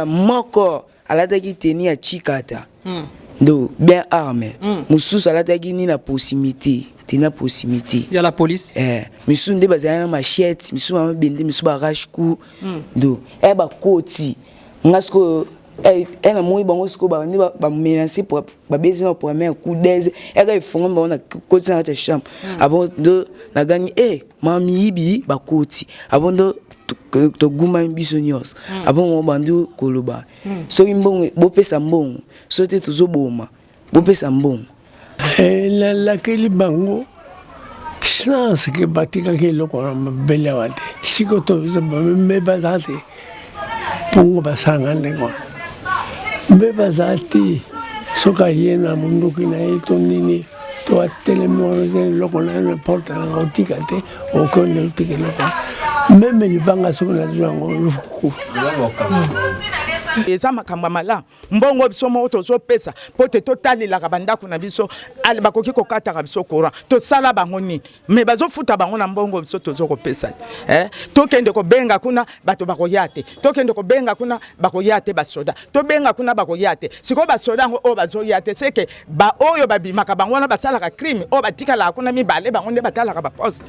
Moko alataki tenue ya chikata ndo bien arme. Mosusu alataki nini na proximité, tenue ya proximité ya la police. Misusu nde bazali na machette, misusu bamabende, misusu barashe-cou. Ndo bakoti nga sikoyo, namoni bango sikoyo nde bamenace, babeti na premier coup d'aise eka efongami bango na koti na kati ya chambre. Abo ndo nagangi e mamiyibi bakoti. Abo ndo togumbami biso nyonso. Abongo bandi koloba: soki mbongo, bopesa mbongo, soki te tozoboma, bopesa mbongo. Nalakeli bango chance ke batikaki eloko na mabele awa te. Siko me baza te, mpongo basanga ndenge wana mbe baza te. Soki aye na mondoki na ye to nini to atelemi wana, eza eloko na ye na porte nanga, otika te, okende otika eloko meme libanga, soki nazwi yango lufukufa. Eza makambo ya malamu. Mbongo biso moko tozopesa mpo te totalelaka bandako na biso. Ale bakoki kokataka biso courant, tosala bango nini? Me bazofuta bango na mbongo biso tozokopesa te. Tokende kobenga kuna, bato bakoya te. Tokende kobenga kuna, bakoya te. Basoda tobenga kuna, bakoya te. Sikoyo basoda yango oyo bazoya te, seke baoyo babimaka bango wana basalaka crime, oyo batikalaka kuna mibale, bango nde batalaka baposte.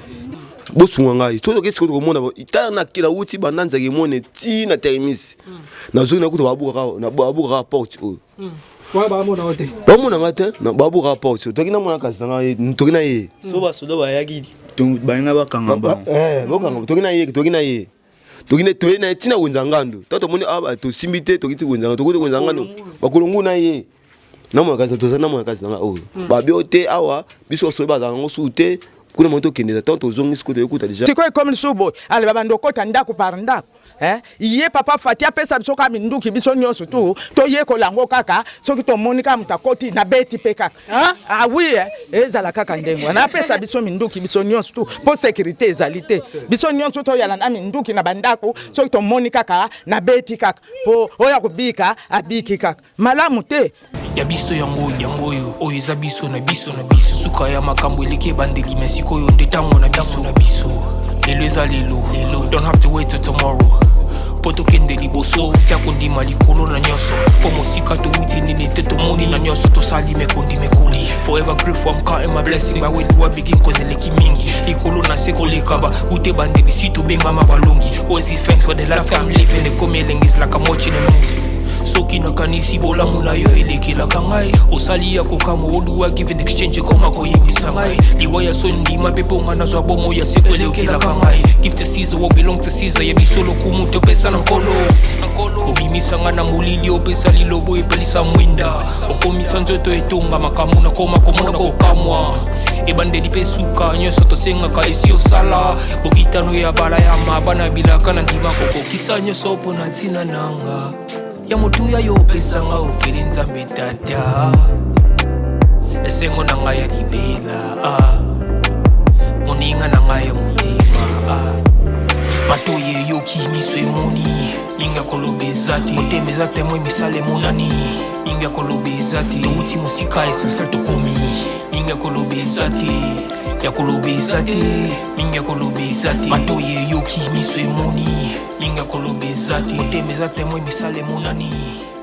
Bosunga ngai. Soki toke sikoyo, tokomona tala na nauti banda nzaki mone ti na termis, nazongi, nakuta babukaka porte oyo. Bamona nga te, babukaka porte oyo. Toki namona kasi na ngai, toki na ye. So basoda bayaki, balinga bakanga bango. Bokanga, toki na ye, toki na ye, toki toye na ye ntina wenza ngando. Ta tomoni awa tosimbi te, toki ti wenza, toki ti wenza ngando, bakolongu na ye. Namona kasi toza namona kasi nanga oyo babio te awa. Biso basoda bazala yango suku te kuna. Moi tokende ntango tozongi sikoyo, toyekuta déjà. Sikoyo ekomi lisusu boye, ale babanda okota ndako par ndako. Eh? Ye papa Fati apesa biso kaka minduki, biso nyonso tu toyekola yango kaka. Soki tomoni kaka moto akoti na beti mpe kaka. Ah oui, eh? Ezala kaka ndenge wana, apesa biso minduki biso nyonso tu, mpo sécurité ezali te. Biso nyonso toyala na minduki na bandako. Soki tomoni kaka na beti kaka, mpo oyo akobika abiki kaka malamu te. Ya biso yango, yango oyo, oyo eza biso na biso na biso. Suka ya makambo eleki ebandeli, me sikoyo nde ntango na biso na biso. Lelo eza lelo lelo, don't have to wait till tomorrow mpo tokende liboso. Tia kondima likolo na nyonso, mpo mosika towuti nini te, tomoni na nyonso tosali mekondi mekoli. Forever grateful, I'm counting my blessing. By where do I begin? Cause eleki mingi likolo na se koleka ba ute bandeli si tobengama balongi. Always give thanks for the life I'm living. Ekomi elengi, is like I'm watching a movie. Soki nakanisi bolamu na yo elekelaka ngai, osali ya kokamwa. Oluwa give in exchange, ekoma koyebisa ngai liwa ya so ndima mpe mponga nazwa bomo ya seko elekelaka ngai. Give to Caesar what belong to Caesar. Ya biso lokumu topesa na Nkolo. Obimisa ngai na molili, opesa lilobo epelisa mwinda, okomisa nzoto etonga makambo nakoma komona kokamwa. Ebandeli mpe suka, nyonso tosengaka esi osala. Bokitano ya bala ya mabana bilaka na ndima kokokisa nyonso mpo na ntina nanga ya motuya yo opesanga ofeli. Nzambe Tata, esengo na ngai ya libela, ah. Moninga na ngai ya motema, ah. Matoi eyoki, miso emoni, mingi ya koloba eza te. Motema eza témoin, misala emonani, mingi ya koloba eza te. Touti mosika, essentiel tokomi, mingi ya koloba eza te, ya koloba eza te, mingi ya koloba eza te. Matoi eyoki, miso emoni, mingi ya koloba eza te. Motema eza témoin, misala emonani,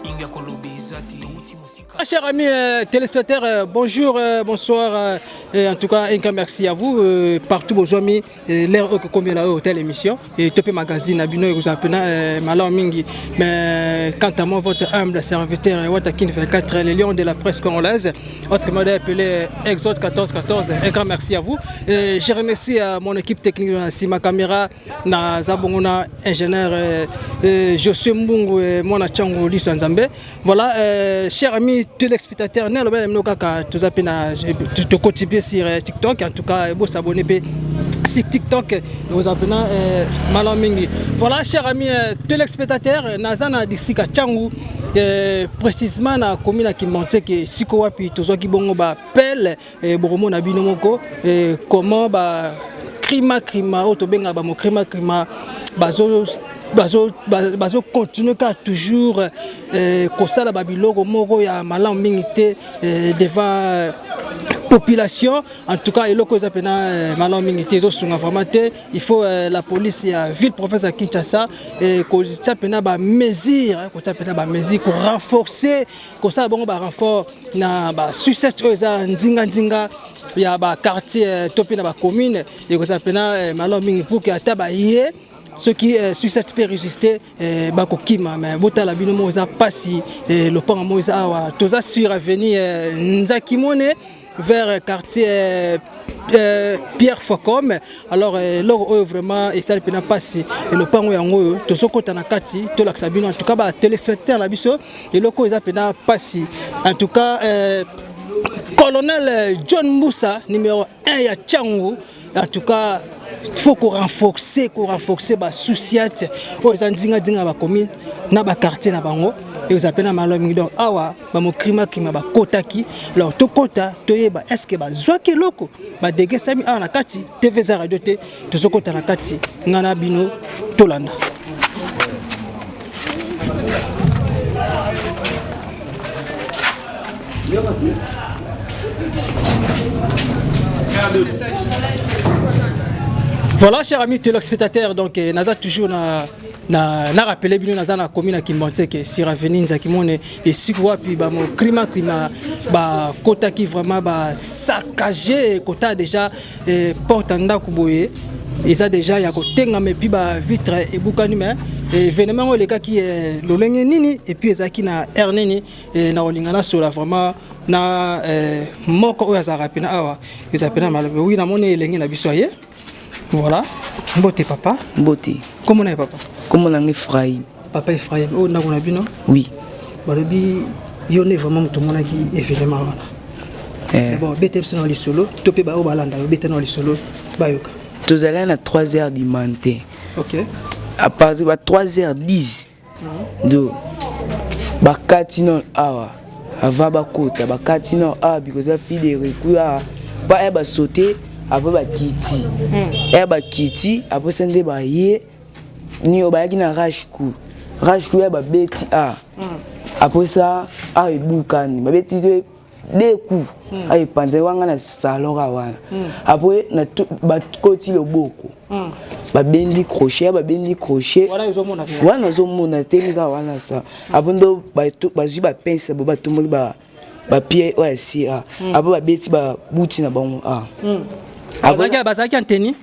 mingi ya koloba eza te. Touti mosika. Chers amis téléspectateurs, bonjour, bonsoir. Et en tout cas, un grand merci à vous. Partout, vos amis, l'air combien la hôtel émission. Et Topé Magazine, Abino, vous appelez Malam Mingi. Mais quant à moi, votre humble serviteur, Watakin 24, le lion de la presse congolaise, autrement appelé Exode 1414. Un grand merci à vous. Et je remercie à mon équipe technique, Sima Caméra, na Zabongona, ingénieur Josué Mbungu et Mwana Chango Lisa Nzambe. Voilà, chers amis téléspectateurs, nous avons kaka toza pe na tokotipe sur TikTok. En tout cas, bo s'abonner pe sur TikTok, vous appelez malamu mingi. Voilà, chers amis téléspectateurs, naza na disika Tshangu, précisément na commune ya Kimbanseke, siko wapi tozwaki bongo ba pelle. Bokomona bino moko comment ba crima crima oyo tobengaka ba mocrima crima bazo bazo continuer kaka toujours kosala babiloko moko ya malamu mingi te devant. Population, en tout cas eloko eza pena euh, malamu mingi te, ezosunga vraiment te. Il faut euh, la police ya ville province ya Kinshasa eh, kotia pena ba mesure, kotia pena ba mesure, ko renforcer, kosala bongo ba renfort na ba sucette oyo eza nzinga nzinga ya ba quartier euh, to mpe na ba commune. Ekozala pena malamu mingi pour que ata baye soki sucette mpe résister eh, bakokima. Mais botala bino moko, eza pasi eh, lopango moko eza awa, toza sur avenue eh, Nzakimone vers quartier eh, eh, Pierre Focom. Alors eloko eh, oyo vraiment esali mpena mpasi, lopango yango oyo tozokota na kati, tolakisa bino en tout cas ba téléspectateur na biso, eloko oyo eza mpena mpasi. En tout cas eh, colonel John Mbusa numéro 1 ya Tshangu, en tout cas il faut ko renforcer, ko renforcer ba sous-ciat oyo eza nzinga nzinga ba commune na ba quartier na bango, eza pe na malo mingi. Donc awa ba mokrima krima bakotaki, alors tokota toyeba est-ce que bazwaki eloko, badegesami awa na kati. TV eza radio te, tozokota na kati, nga na bino tolanda. Voilà, chers amis téléspectateurs, donc eh, naza toujours na na na rappelé bino, naza na commune ya Kimbanseke sur avenue Nzakimone, esika wapi ba mo climat climat ba kotaki vraiment ba saccager kota déjà eh, porte ndako boye eza déjà ya kotengama, et puis ba vitre ebukani. Mais événement oyo elekaki eh, lolenge nini et puis ezalaki na heure nini? Eh, na kolinga nasola vraiment na eh, moko oyo azalaka pena awa, eza pena malamu. Oui, namoni elenge na biso aye. Voilà, mbote papa. Mbote. Kombo na ye papa? Kombo na ngai Ephraim. Papa Ephraim, oyo ndako na bino? Oui. Balobi yo nde vraiment moto omonaki événement wana. Eh. Bon, bete biso na lisolo to mpe baoyo balanda yo, bete na lisolo bayoka. Tozalaki na 3 heures du matin. Ok. À partir ba 3 heures 10 do bakati nano awa, avant bakota bakati nano awa bikoza fille de recours awa pa ya basote, apres bakiti ya bakiti, apres sa nde baye nio bayaki na rage coup, rage coup ya babeti a, apres sa awa ebukani, babeti deux coups mm. Aye panza wanga na salon ka wana mm. Après na bakoti loboko mm. Babendi crochet, babendi crochet wana ozomona te kaka wana sa. Après ndo bazwi bapince bo batomboli ba bapie oyo ya si a, après babeti babuti na bango a. Bazalaki en tenue?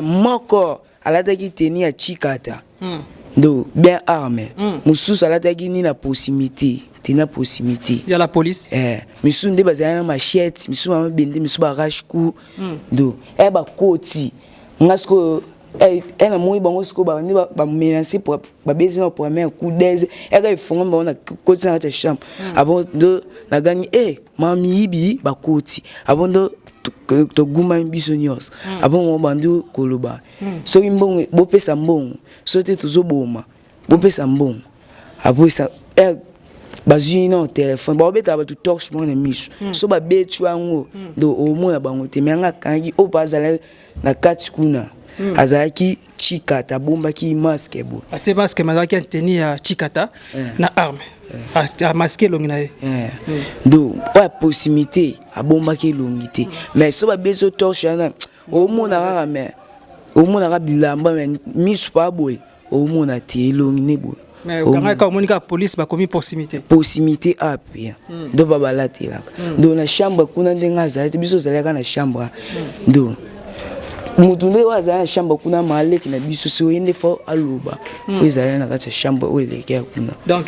Moko alataki tenue ya chikata ndo bien arme, mosusu alataki nini na proximité, tenue na proximité ya la police. Eh, misusu nde bazali na machette, misusu bamabende, misusu barage coup ndo e bakoti. Nga sikoyo e namoni bango sikoyo nde bamenace, babeti na premier coup d'aise eka efongami bango na koti na kati ya chambre. Abo ndo nagangi e mama miyibi bakoti, abo ndo togumami biso nyonso. Abo bandi koloba soki mbongo bopesa mbongo, soki te tozoboma, bopesa mbongo. Apres bazwi na telefone, baobetaka bato torche moko na miso, so babeti yango do omona bango te. Me yanga akangaki oyo mpo azala na kati kuna, azalaki chikata, abombaki masque boye. Atie masque, mais azalaki en tenue ya chikata na arme, amasque elongi na ye. Do oyo ya proximité abombaki elongi te, mais so babeti yo torche wana omona kaka, mais omonaka bilamba, mais miso pa boye omona te, elongi ne boye. Mais okangaki, omoni kaka police bakomi proximité. Proximité ape ndo ba balatelaka donc na chambre kuna ndenge azali te. Biso ozalaka na chambre ndo motu nde oyo azali na chambre kuna, maleki na biso so ye nde fo aloba oyo ezali na kati ya chambre oyo eleki ya kuna. Donc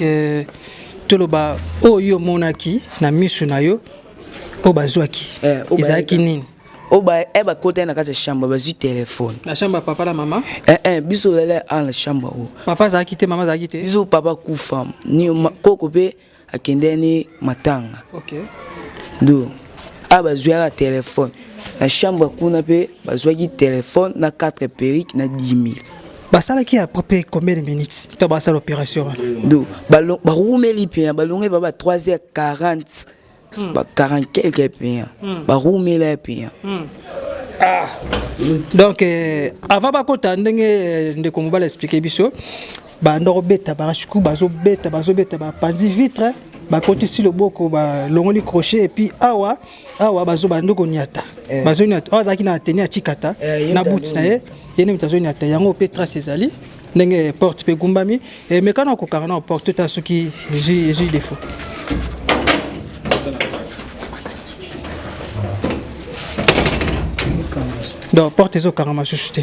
toloba oyo omonaki na misu na yo, oyo bazwaki ezalaki nini? Oyo bakotaki na kati ya chambre, bazwi telefone. Na chambre ya papa na mama? Biso olala awa na chambre oyo. Papa azalaki te, mama azalaki te? Biso papa kufa ni koko mpe akendeki ni matanga. Ndo awa bazwaka telefone na chambre kuna mpe bazwaki telefone na 4 perruque na 10 000. Basalaki à peu près combien de minutes to basala opération wana? Ndo barumeli mpe balongi ba 3 heures 40, ba 40 quelque mpe barumela mpe. Ah. Donc avant bakota, ndenge ndeko mobali expliqué biso, banda kobeta barashiku, bazobeta, bazobeta, bapanzi vitre. Bakotisi loboko, balongoli crochet et puis awa awa bazo bando koniata. Eh. Bazo niata. Awa azalaki na tenue ya chikata Eh, ye na moto boot na ye, ye nde moto azoniata yango pe trace ezali ndenge porte pe egumbami. Eh, mekana okokanga na porte ta soki ezwi ezwi défaut. Donc porte ezokangama susu te.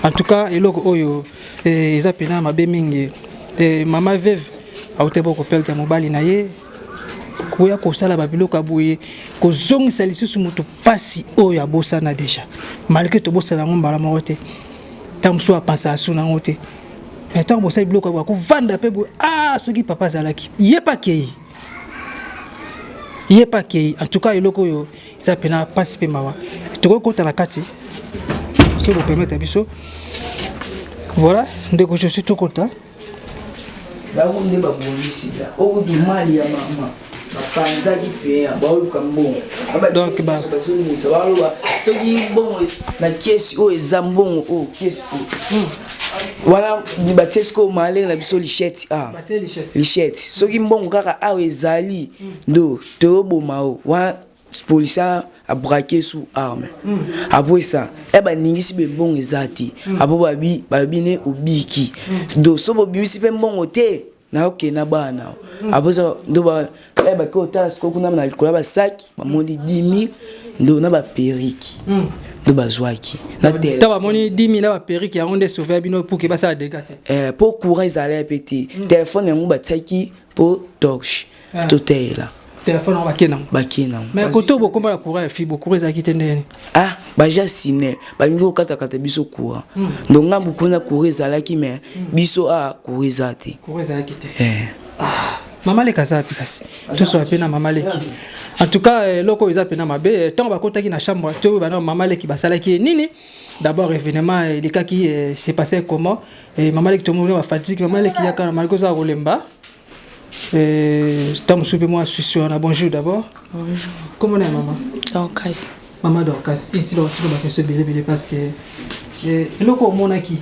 En tout cas eloko oyo eh, eza pena mabe mingi. Eh, mama veuve auti bo koperdre mobali na ye, koya kosala ba biloko ya boye, kozongisa lisusu moto pasi oyo abosana déjà. Malgré tobosana yango mbala moko te, ntango mosusu apansa asu na yango te, mais ntango bosali biloko ya boye akovanda mpe boye, ah, soki papa azalaki ye mpe akei, ye mpe akei. En tout cas eloko oyo eza pena pasi mpe mawa. Tokoki kota na kati soki bopermettre biso. Voilà ndeko Josué, tokota. Bango nde babongisi da okutu mali ya mama bapanzaki mpe baoluka mbongo. Donc, bazongisa baloba soki mbongo na kesi oyo eza mbongo oyo kesi oyo wana batie sikoyo malere na biso lichette a lichette soki mbongo kaka awa ezali ndo toyoboma o wana policier abrake sous arme. Après ça e baningisi be mbongo eza te. Apo babi babi ne obiki do so bobimisi mpe mbongo te naokende na bana. Après ça ndo ba e bake otala sikoyo kuna na likolo ya basaki bamoni 10 000 ndo na baperike ndo bazwaki na tele. Ta bamoni 10 000 na baperike yango nde sauve bino pour ke basala dégâts te. Eh, po courant ezalaki mpe te, telefone yango batiaki po torche toteyela. Telefone yango bakei nango. Bakei nango. Mais kote oyo bokomba na courant ya fibo, courant ezalaki te ndenge? Ah, baja sine balingi kokatakata biso courant. Donc ngambu kuna courant ezalaki, mais biso a courant eza te. Courant ezalaki te. Eh. Ah, mama leki aza wapi kasi? Tosola mpe na mama leki. En tout cas eloko oyo eza mpe na mabe. Ntango bakotaki na chambre to bana mama leki basalaki ye nini? D'abord événement elekaki, s'est passé comment? Mama leki tomoni ba fatigue, mama leki yaka na malgré oza kolemba. Ntango mosusu mpe mwa susi wana. Bonjour d'abord. Bonjour. Comment est maman? Dorcas. Maman Dorcas, itilo tilo ba question ebele ebele parce que eloko omonaki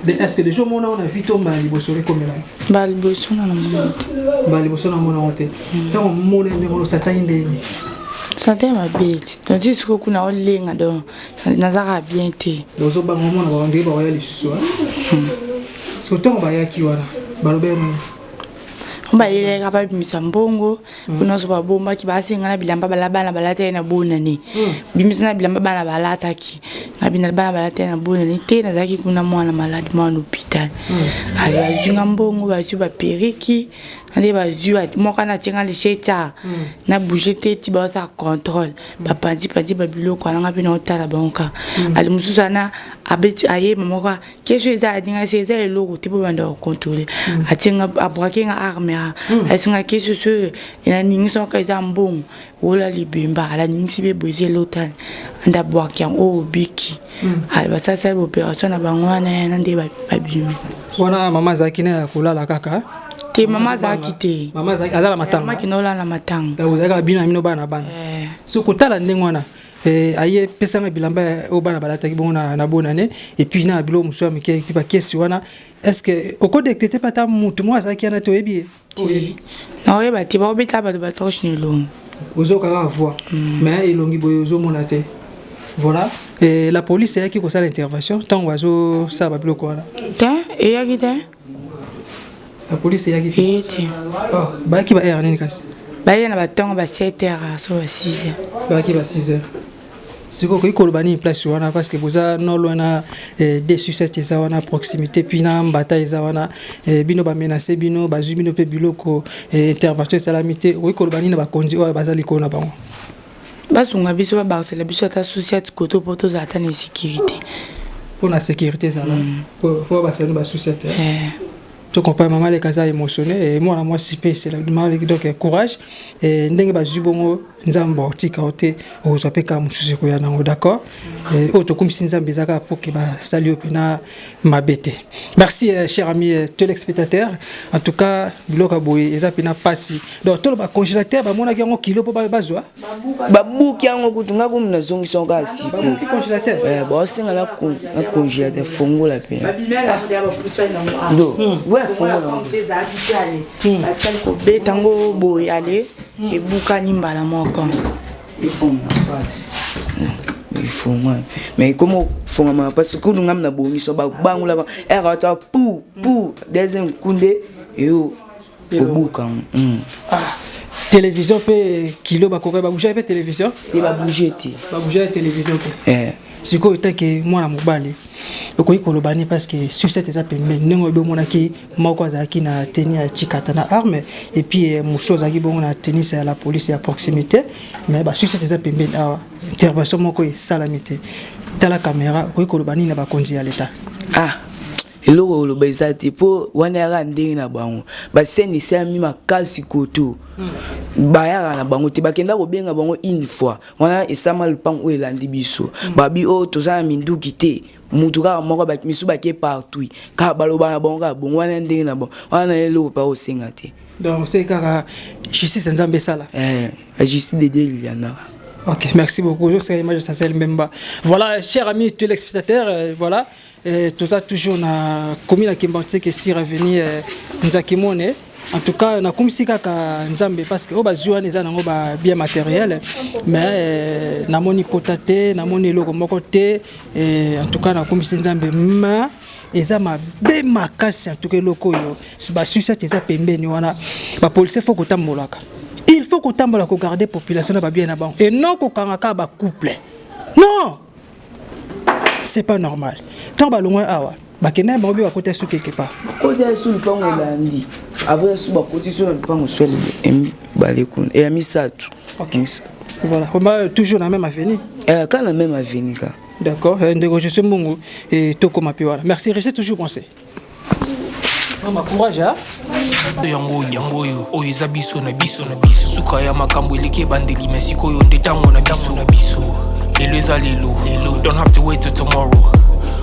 est-ce que déjà omona ona vie to mbala liboso ekomela? Mbala liboso na namona te. Mbala liboso na mona te. Ntango omona ndenge wana osatani ndenge? Sante mabe ti. Donc ti sikoyo kuna olenga donc nazaka bien te. Ozobanga omona bango ndenge bakoya lisusu. So ntango bayaki wana balobi nini? Bayeleka babimisa mbongo kuna nyonso babombaki, basenga na bilamba bala bana balataki na bonane. Bimisa na bilamba bana balataki na bina bana balataki na bonane te. Nazalaki kuna mwana malade, mwana hôpital. Ali bazwi nga mbongo, bazwi baperiki nde bazwi moko na tienga lichette na bouge te ti bazosala contrôle, bapanzi panzi babiloko wana. Nga mpe naotala bango kaka. Ali mosusu wana abeti ayeba moko question eza aninga se eza eloko te mpo banda kocontrôle. Atinga abrake nga arme a asinga question so naningisi moko eza mbongo ola libemba alaningisi mpe boye eza elotani anda abwaki yango oyo obiki. Ali basalasali baopération na bango wana yana nde babimi. Wana mama azalaki na ya kolala kaka? Te, mama azalaki te. Mama azalaki azala matanga. Mama kende olala matanga. Donc ozalaki bino na bino bana bana. So kotala ndenge wana aye pesanga bilamba oyo bana balataki bongo na bonane et puis na biloko mosusu ya mike et puis bakesi wana, est ce que okodetecte mpe ata mutu moko azalaki wana te oyebi ye? Te, naoyeba te, baobeta bato batorche na elongi. Ozoyoka kaka voix mais elongi boye ozomona te. Voilà. Et la police eyaki kosala intervention ntango bazosala babiloko wana? Te, eyaki te. La police eyaki te? Eye te. Oh, bayaki ba heure nini kasi? Baye na batongo ba 7 heures so ba 6 heures. Bayaki ba 6 heures. Sikoyo okoki koloba nini place wana parce que boza non loin na 2 sur 7 eza wana proximité puis na mbata eza wana, bino bamenace bino, bazwi bino mpe biloko, intervention esalami te. Okoki koloba nini na bakonzi oyo baza likolo na bango? Basunga biso, babakisela biso ata susi ati koto mpo tozala ata na sécurité. Mpo na sécurité ezala po babakisela bino basusi ate. To comprendre mama leki aza émotionné et mwana mwasi mpe c'est la mama leki. Donc courage. Ndenge bazwi bongo nzambe otika yo te, okozwa mpe kaka mosusu ekoya nango. D'accord, oyo tokumisi nzambe eza kaka po ke basali yo mpena mabe te. Merci cher ami téléspectateur. En tout cas biloko ya boye eza mpena pasi. Donc toloba congélateur bamonaki yango kilo mpo bazwa. Babuki yango kutu nga komi nazongisa yango kaka siko. Babuki congélateur? Baosenga na congélateur fongola mpe ndo we. Ezalaki te, ale batikali kobeta yango boye, ale ebukani mbala moko. Efongwa, mais komo fongama, parce que kudu ngam na bongiso babangulaka ere ata pu pu deuxième coup nde eyo kobuka. Ah, télévision mpe kilo bakoka babouge mpe télévision? Te, babouge te. Babouge télévision te. Eh. Sikoyo take mwana mobali, okoki koloba nini? Parce que sucette eza pembeni, ndenge oyebi, omonaki moko azalaki na tenue ya chikata na arme, et puis mosusu azalaki bongo na tenue ya la police ya proximité, mais basucette eza pembeni awa, intervention moko esalami te. Tala caméra, okoki koloba nini na bakonzi ya leta? Ah, eloko koloba eza te, mpo wana yaka ndenge na bango basene esalami makasi. Koto bayaka na bango te, bakenda kobenga bango une fois wana esama lupango oyo elandi biso, babi oyo toza na minduki te, mutu kaka moko, misu bake partout, kaka baloba na bango kaka bongo. Wana ndenge na bango wana, na eloko mpa kosenga te. Donc c'est kaka justice ya Nzambe esala. Eh, la justice de Dieu, il y en a. Ok, merci beaucoup. Je serai Image Essentiel Mbemba. Voilà, chers amis téléspectateurs, voilà, tout ça toujours na commune ya Kimbanseke, sur avenue Nzakimone. En tout cas, na kumisi kaka Nzambe, parce que oyo bazwi wana eza nango ba bien matériel, mais namoni pota te, namoni eloko moko te. En tout cas, nakumisi Nzambe, mais eza mabe makasi. En tout cas, eloko oyo basucette eza pembeni wana, bapolicier faut kotambolaka, il faut kotambola kogarde population na babien na bango et non kokanga kaka bacouple. Non, c'est pas normal. Ntango balongwa awa, bakenda bango mpe bakota su quelque part. Bakota su lupango elandi, après su bakoti so na lupango so ya mibale kuna, ya misato. Ok. Voilà, on toujours na même avenue? Eh, kaka na même avenue ka. D'accord. Ndeko, je suis mbongo et tokoma mpe wana. Merci, restez toujours pensé. Mama, courage, hein? Yango yango oyo oyo eza biso na biso na biso. Suka ya makambo eleki ebandeli, me sikoyo nde ntango na biso na biso. Lelo eza lelo lelo, don't have to wait till tomorrow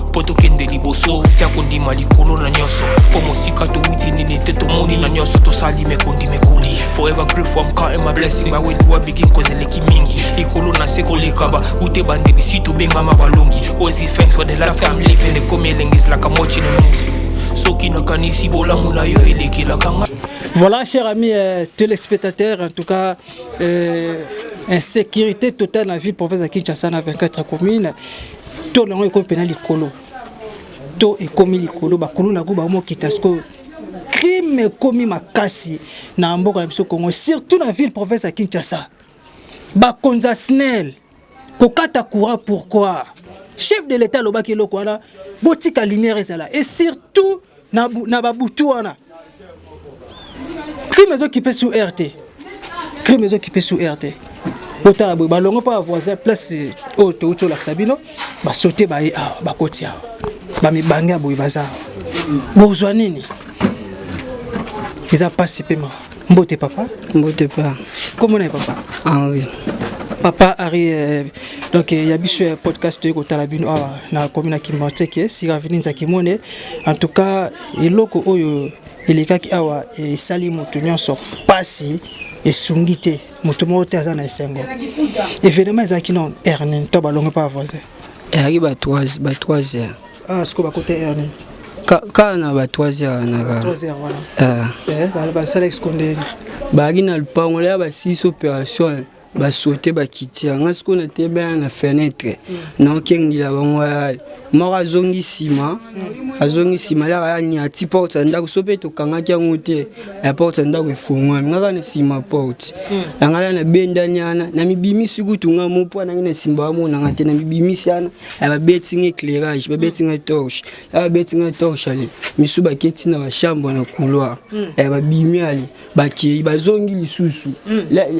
mpo tokende liboso. Tia kondima likolo na nyonso, mpo mosika towuti nini te, tomoni na nyonso tosali mekondi mekoli. Forever grateful, I'm counting my blessing. By where do I begin? Cause eleki mingi likolo na se koleka ba ute bandeli si tobengama balongi. Always give thanks for the life I'm living. Ekomi elengi, is like I'm watching a movie. Soki nakanisi bolamu na yo elekelaka nga. Voilà, chers amis téléspectateurs, en tout cas, insécurité totale dans la ville province de Kinshasa, na 24 communes. To nango ekomi pena likolo. To ekomi likolo, bakulu na go bakita siko crime ekomi makasi na mboka na biso Congo, surtout na ville province ya Kinshasa. Bakonza SNEL kokata courant, pourquoi? Chef de l'État alobaki eloko wana, botika lumière ezala, et surtout na babutu wana crime ezokipe sous rt, crime ezokipe sous rt. Botala boye, balongo mpo bavoisin place oyo touti olakisa bino, basote baye awa, bakoti awa, bamibange ya boye baza awa, bozwa nini? Eza mpasi mpe mawa. Mbote papa. Mbote pa. Komona ye papa? Henri. Papa Henri, donc ya biso ya podcast toyei kotala bino awa na komi na Kimbanseke, sur avenue Nzakimone. En tout cas, eloko oyo elekaki awa esali moto nyonso mpasi, esungi te, moto moko te aza na esengo. Événement ezalaki non heure nini to balongo mpa voisin? Ezalaki ba 3, ba 3 heures. Ah, sikoyo bakota heure nini? Kaka na ba 3 heures wana kaka. 3 heures wana? Eh. Basalaki siko ndeni? Bazalaki na lupango ya basisi opération, basote bakiti yanga. Sikoyo natebana na fenêtre, naokengela bango ya moko azongi nsima, azongi nsima yaka ya nyati porte ya ndako. So mpe tokangaki yango te, ya porte ya ndako efungwami, nga kaka na nsima porte yanga ya nabendani wana, na mibimisi kutu nga mo mpo anangi na nsima bamonanga te. Na mibimisi wana ya babeti nga éclairage, babeti nga torche ya babeti nga torche, ale misu baketi na bachambre na couloir ya babimi, ale bakei, bazongi lisusu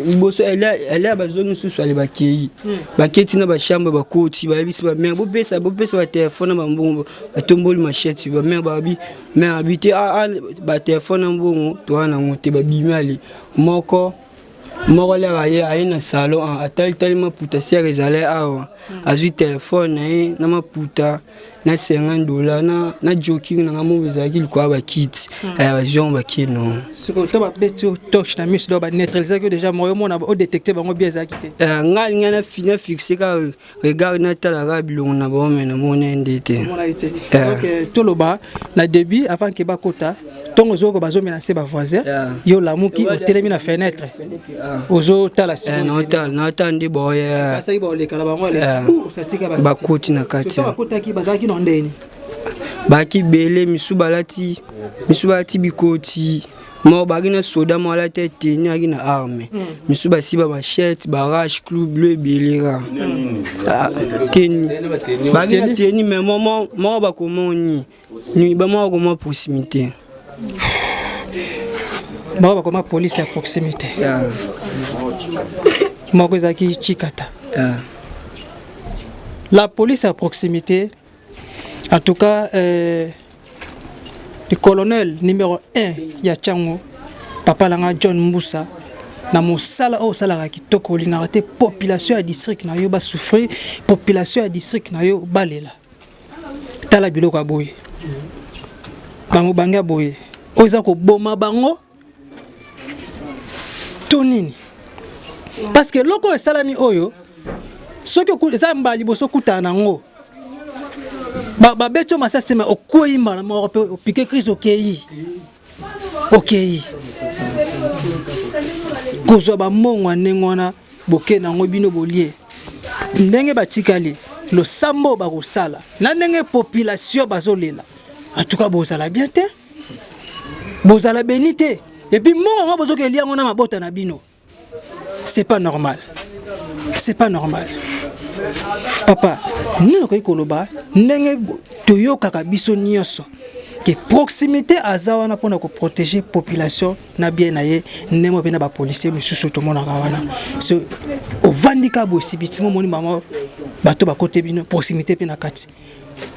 liboso, ele bazongi lisusu, ale bakei, baketi na bachambre, bakoti, bayebisi bamare: "Bopesa, bopesa batelefone na bambongo." Batomboli machette, bamare babi, mare abi te, batelefone na mbongo toza nango te. Babimi, ale moko moko laka aye na salon, atalitali maputa sere ezali awa, azwi telefone na ye na maputa. na 50 dollar na, na joking na nga moko ezalaki likolo ya bakiti hmm. eh, bazwi yango bakei no sikoyo to babeti yo torche na miso do baneutralisaki yo déjà moyo omona odetecte bango bien ezalaki te eh, nga alinga na fixe kaka regard natala kaka bilongo na bango me namoni nde te eh. Donc euh, toloba na début avant ke bakota ntongo ozoko bazomenase bavoisin yo olamuki otelemi na fenêtre ozotala naotala nde boya bakoti na kati bazalaki na ndeni baki bele misu balati misu balati bikoti moko baki na soda moko alati eteni aki na arme hmm. misu basi ba machete barage clou bleu ebele kaka ah, teni baki na teni mais moko bakomoni Ni ba moko bakoma proximité. Moko bakoma police ya proximité. Yeah. Moko ezalaki Chikata. Yeah. La police à proximité, en tout cas, euh, le colonel numéro 1 ya Tshangu, papa langa John Mbusa, na mosala oyo osalaka kitoko olingaka te population ya district na yo basouffrir population ya district na yo balela tala biloko ya boye bango bange ya boye oyo eza koboma bango to nini parce que eloko oyo esalami oyo soki eza mbala liboso okutana na yango babeti yo masasi ma okwei mbala moko mpe opike crise okei okei kozwa bambongo ya ndenge wana boke na yango bino bolie ndenge batikali losambo bakosala na ndenge population bazolela en tout cas bozala bien te bozala beni te epuis mbongo yango bozoki elia yango na mabota na bino c'est pas normal c'est pas normal papa nini okoki koloba ndenge toyokaka biso nyonso ke proximité aza wana mpona koprotege population na bien na ye ndenge mpe na bapolisier misusu tomonaka wana so ovandi kaka boye sibitimo omoni mama bato bakote bino proximité mpe na kati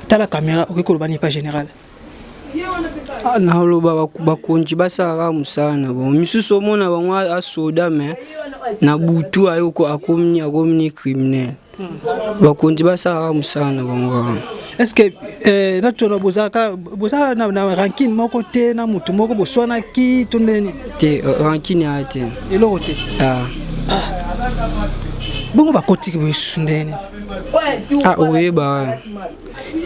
tala kamera okoki koloba nini pa général Ah, naloba bakonzi basalaka mosala na bango misusu omona bango asoda me na butu ayoko akomi akomi ni criminel bakonzi basalaka mosala na bango kaka est ce que eh, natona bozalaka bozalaka na, na rancune moko te na motu moko boswanaki to ndeni te euh, rancune ya te eloko te ah. Ah. bongo bakotiki boye susu ndeni ah, oyeba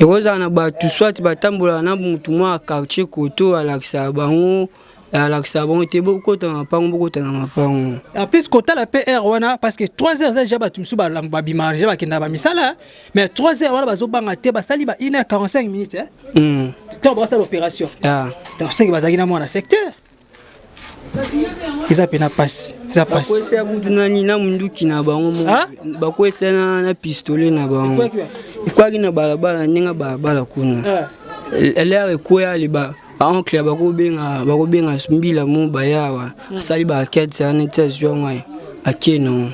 ekozala na bato soit batambolaka na motu mwa ya quartier koto alakisaka bango alakisaka bango te bokota na mapango bokota na mapango en plus kotala mpe heure wana parce que 3 heures eza deja bato mosusu babimaka deja bakendaka bamisala mais 3 heures wana bazobanga te basali ba 1 heure 45 minutes ntango bakosala opération donc seke bazalaki na mwana secteur eza pena pasi eza pasi bakwesa kutu nani na munduki na bango bakwesa na, na pistolet na bango ekwaki na balabala ndenge balabala kuna lere ekweya liba baoncle bakobenga bakobenga mbila mo bayawa hmm. asali baakete wana ti azwi yango ake nango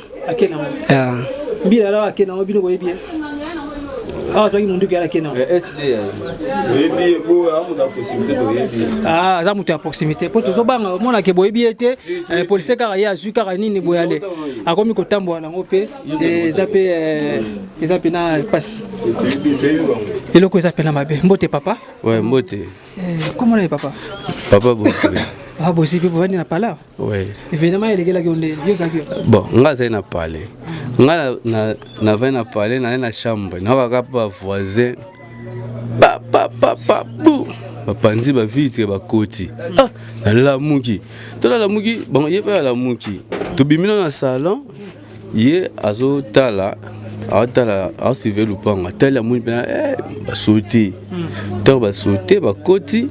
mbila alawa ake nango bino boyebi ye awa azwaki munduki alaki na eh, ah, aza moto ya proximité mpo tozobanga omonake boyebi ye te eh, policier kaka ye azwi kaka nini boye ale akomi kotambola nango mpe eh, eza mpe eza mpe na mpasi eloko eza mpe na mabe mbote papa ouais mbote komona ye papa papa bozi papa bozi mpe bovandi na pala Oui. Événement elekelaki yo nde yo ozalaki Bon, nga azali na palais. Nga na na vai na palais, na na chambre. Na kaka pa voisin. Pa pa pa pa bu. Bapanzi ba vitre bakoti. Ah, nalamuki. To nalamuki, bango ye pe alamuki. Tobimi na salon. Ye azotala aotala aosurveille lupango atali amoni mpena eh, basote ntango basote bakoti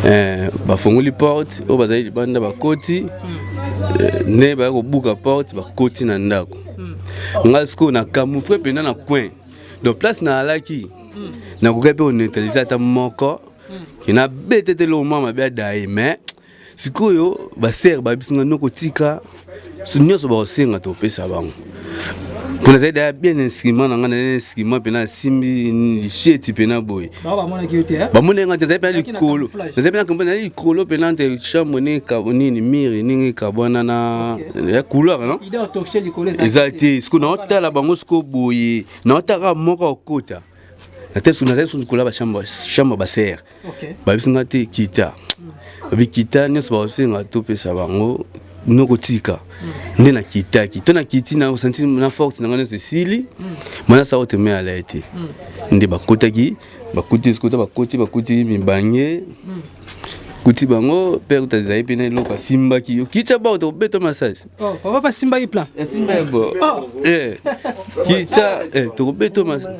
eh, bafongoli porte oyo bazali libanda bakoti eh, nde baya kobuka porte bakoti na ndako ngai sikoyo na camoufle mpenza na coin donc place naalaki nakokaki mpe koneutralise ata moko nabete te eloko mwa mabe adaye mais sikoyo basere babisi nga noko tika nyonso bakosenga topesa bango mpo nazali daya bien instrument na ngai nazali instrument mpena asimbi lisheti mpena boye bamonaki ngai te nazali mpena likolo nazali mpena kampa nazali likolo mpena nte chambre nini nini mire ndenge ekabwana na ya couloir non eza te sikoyo naotala bango sikoyo boye naotala kaka moko akota. Na te nazali susu kola ba chambre chambre ba sœur. Babisi nga te kita. Babi kita nyonso bakosenga topesa bango nokotika nde nakitaki to nakiti na santi na force na nga nyonso esili mwana sa oteme ala ye te nde bakotaki bakuti sikuta bakoti bakuti mibange kuti bango mpe kuta ezali mpe na eloko asimbaki yo kitya bao tokobeta masasi oh, papa basimbaki plan bo oh. eh, kitya eh, tokobeta masasi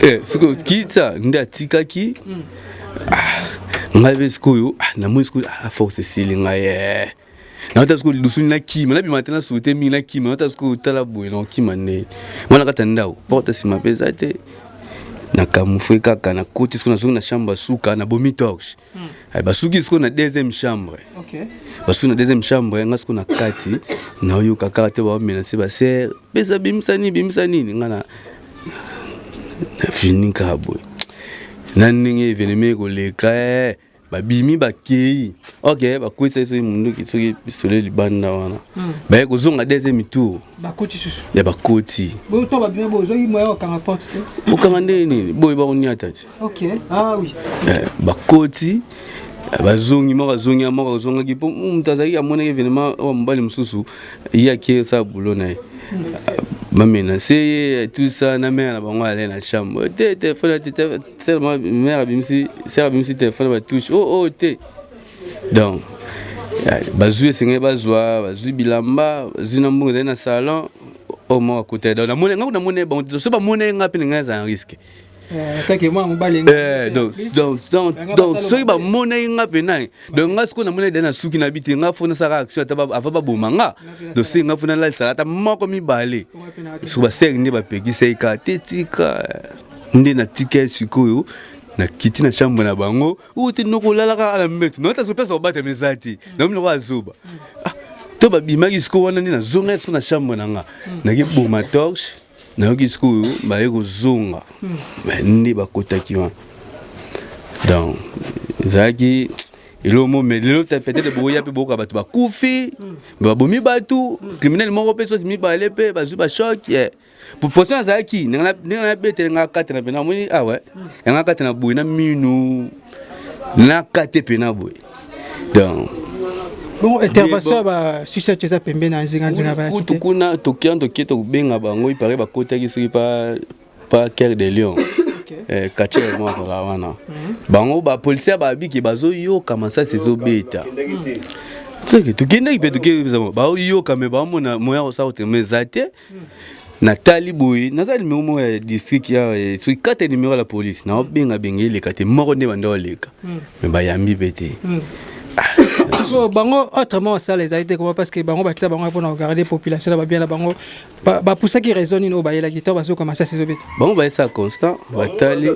eh, sikoyo kitya nde atikaki ah, ngai mpe sikoyo ah, namoni sikoyo ah, force esili ngai eh. Nauta sikoyo lidusu nakima nabima te nasuku te mingi nakima nauta sikoyo tala boye nakokima nde wana kati ya ndako porte nsima mpe eza te na camoufle kaka nakoti sikoyo nazongi na chambre ya suka nabomi torche hmm. eh, basuki sikoyo na deuxième chambre basuki na deuxième chambre nga sikoyo na kati nayoka kaka te baomenase basere pesa bimisa nini bimisa nini nga na nafini kaka boye na ndenge evenema ekoleka eh. Babimi bakeyi ok bakwesa ye soki munduki soki pistolet libanda wana hmm. baye kozonga deuxième tour bakoti susu ya bakoti to babimi boye ozwaki moyen okanga porte te okanga ndenge nini boye bakoniata ti ok ah oui eh, bakoti eh, bazongi moko azongi moko azongaki mpo moto azalaki amonaki evenement oyo mobali mosusu ye ake osala boulot na ye bamenase ye tout ça na mare na bango ale na chambre te telefone te seulement mare abimisi sere abimisi telefone batouche o oh, oh, te donc bazwi esengeli bazwa bazwi bilamba bazwi na mbongo ezali na salon oyo moko akota donc namoni nga namoni bango so bamoni nga mpe na ngai ezala risque Eh, donc donc soki bamonaki nga mpena donc nga sikoyo namonaki de na suki na bi te nga fo nasalaka action ata avant baboma nga donc soki nga fo nalalisaka ata moko mibale soki basere nde bapekisaki kaka te tika nde natika ye sikoyo nakiti na chambre na bango oyo te noko olalaka ala mbeto naota soki place kobatama eza te nakomi lokola azoba ah, to babimaki sikoyo wana nde nazongaki sikoyo na chambre na nga nakiboma torche nayoki sikoyo baye kozonga hmm. nde bakotaki wana donc ezalaki eloko mo mais lelo peut-être boya mpe boyoka bato bakufi hmm. babomi bato hmm. criminel moko mpe soki mibale mpe bazwi bachoc eh. potion azalaki ndenge nabetele nga kate na mpena amoni awa yanga kate na boye na minu na kate mpena boye donc bongo intervention ya basucette eza pembeni na nzinganzinga kutu kuna tokia tokie tokobenga bango ipare bakotaki soki pa pa cœur de lion eh, quartier moko azala wana mhm. bango bapolisier babiki bazoyoka masasi ezobeta soki tokendaki mpe tokei baoyoka me baomona moya kosala kotema eza te natali boye naza numero moko ya district ya eh, soki kata numero ya la police naobenga benga eleka te moko nde banda oleka hmm. me bayambi mpe te hmm. ah, so bango autrement osala ezali te koma parce que bango batia bango mpona kogarde population na babia na bango bapusaki raison nini oyo bayelaki to bazoka masasi ezobeta bango bayesa constant batali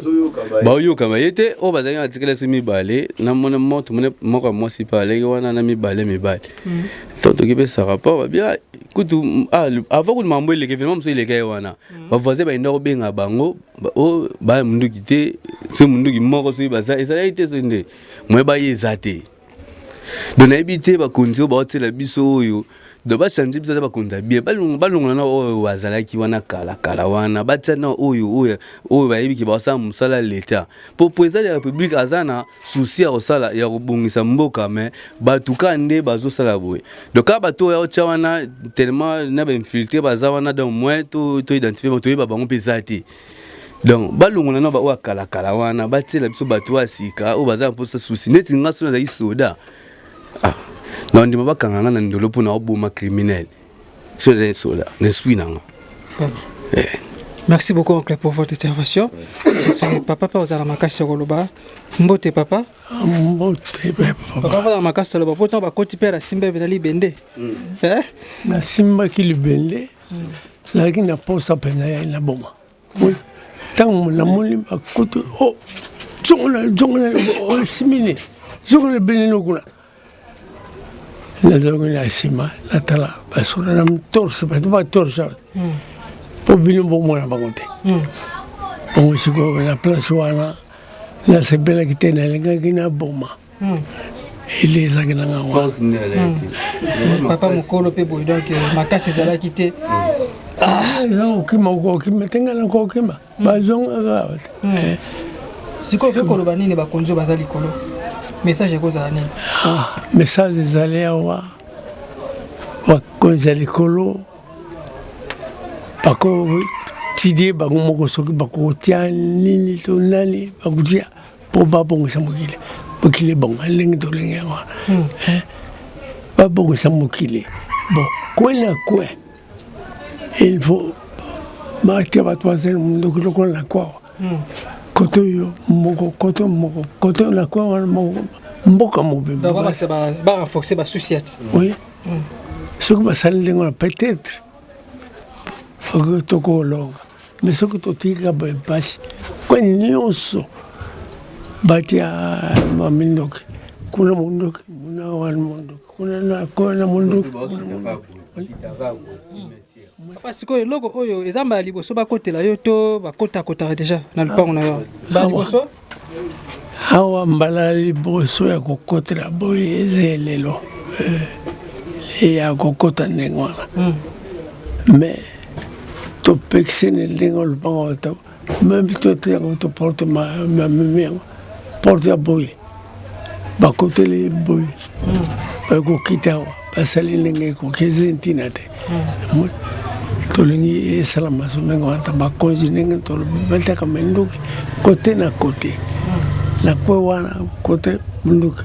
baoyoka baye te oyo bazalaki na tikala so mibale namona moto moko ya mwasi mpe aleki wana na mibale mibale hmm. to tokipesa rapport babia kutu ah, avant kutu mambo eleka evenement mosusu eleka ye wana mm. bavoisin bayenda kobenga bango oh, baya munduki te soki munduki moko soki baza ezalaki te soki nde moye baye eza te donc nayebi te bakonzi oyo baotiela biso oyo donc bachange biso ata bakonzi ya bien balongola na oyo bazalaki wana kala kala wana batia na oyo oyo oyo bayebi ke basala mosala ya leta mpo président ya république aza na souci ya kosala ya kobongisa mboka mais bato kaka nde bazosala boye donc kaka bato oyo otya wana tellement na bainfiltre baza wana donc moins to identifie to toyeba bango mpe eza te donc balongola na baoyo ya kalakala wana batiela biso bato oyo ya sika oyo baza na mposa souci neti nga soki nazali soda ah, na ndima bakanga nga na ndolo mpo na oboma criminel soki nazali soda na esprit na nga eh. Merci beaucoup oncle pour votre intervention. C'est papa pa ozala makasi ya koloba. Mbote papa. Mbote papa. Papa ozala makasi ya koloba po tango bakoti père asimba ebeta libende. Hmm. Eh? Nasimbaki libende. Nazalaki na posa mpenza ya naboma. Ntango namoni bakoti oh zongola zongola osimbi nini zongola libende no kuna. Nazongi na nsima natala basoda na torse bato batorse mpo bino bomona bango te hmm. bongo sikoyo na place wana nasepelaki te nalingaki naboma hmm. ele ezalaki na nga wana hmm. papa mokolo mpe boye donc euh, makasi ezalaki te. Eza kokima, okokima te, ngai nakokima, bazongaka awa te. Sikoyo okoki koloba nini bakonzi oyo baza likolo? Message ekozala nini? Ah, message ezali awa, bakonzi ya likolo bakotidie bango moko, soki bakotia nini to nani bakotia mpo babongisa mokili, mokili ebonga ndenge tolingi yango wana. Eh, babongisa mokili bon, coin na coin il faut batia bato bazali mondoki lokola na kwawa kote oyo moko, kote moko, kote na kwa wana moko, mboka mobimba. Donc babakisa, barenforcer basous-ciat. Oui, soki basali ndenge wana, peut-être tokolonga, mais soki totika boye, mpasi kwe nyonso. Batia mamindoki kuna, mondoki kuna wana, mondoki kuna na kuna, mondoki kuna, mondoki. Papa, sikoyo eloko oyo eza mbala liboso bakotela yo to bakotakotaka déjà na lupango na yo mbala liboso? Awa mbala liboso ya kokotela boye eza elelo ya kokota ndenge wana, mais topekisi ndenge lupango to même tote yango toporte mamemi yango, porte ya boye, bakoteli boye, bakokita awa, basali ndenge ekoki, eza ntina te. Tolingi esalama so ndenge wana ta bakonzi, ndenge tolobi, batiaka minduki kote na kote na kwe wana, kote munduki,